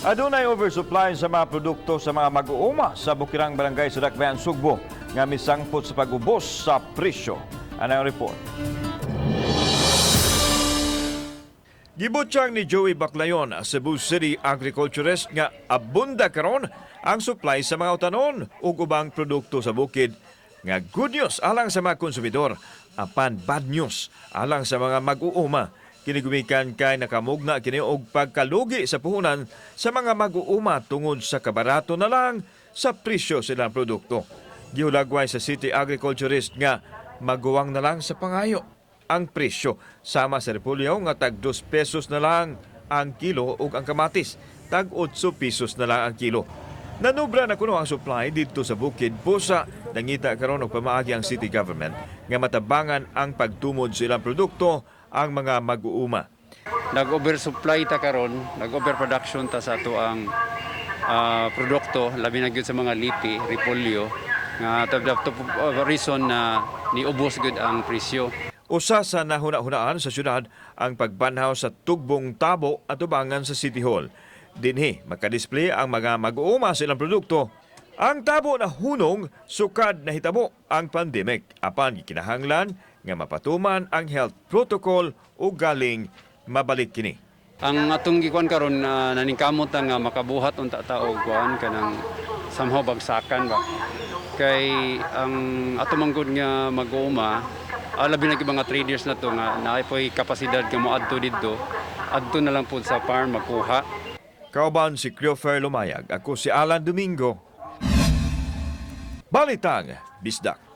Adunay oversupply sa mga produkto sa mga mag-uuma sa Bukirang Barangay sa Dakbayan, Sugbo, nga misangpot sa pag-ubos sa presyo. Ano ang report? Gibutyag ni Joey Baclayon, Cebu City agriculturist, nga abunda karon ang supply sa mga utanon ug ubang produkto sa bukid, nga good news alang sa mga konsumidor apan bad news alang sa mga mag-uuma. Kini gumikan kay nakamugna kini og pagkalugi sa puhunan sa mga mag-uuma tungod sa kabarato na lang sa presyo sa ilang produkto. Gihulagway sa city agriculturist nga maguwang na lang sa pangayo ang presyo, sama sa repolyo nga tag 2 pesos na lang ang kilo ug ang kamatis tag 8 pesos na lang ang kilo. Nanubra na kuno ang supply didto sa bukid, busa nangita karon og pamaagi ang city government nga matabangan ang pagtumod sa ilang produkto ang mga mag-uuma. Nag-oversupply ta karon, nag-overproduction ta sa ato ang produkto, labi na gyud sa mga lipi, repolyo, nga reason na niubos gyud ang presyo. Usa sa nahuna-hunaan sa syudad ang pagbanhaw sa tugbong tabo at ubangan sa City Hall. Dinhi makadisplay ang mga mag-uuma sa ilang produkto. Ang tabo na hunong sukad na hitabo ang pandemic, apan gikinahanglan nga mapatuman ang health protocol o galing mabalik kini. Ang atong gikuan karon na naningkamot ta nga makabuhat unta ta og kuan kanang somehow bagsakan ba. Kay ang ato man gud nga mag-uuma, labi na gyud mga traders na to nga naay po'y kapasidad nga moadto didto, adto na lang pud sa farm magkuha. Kauban si Cleofer Lumayag. Ako si Alan Domingo. Balitang Bisdak.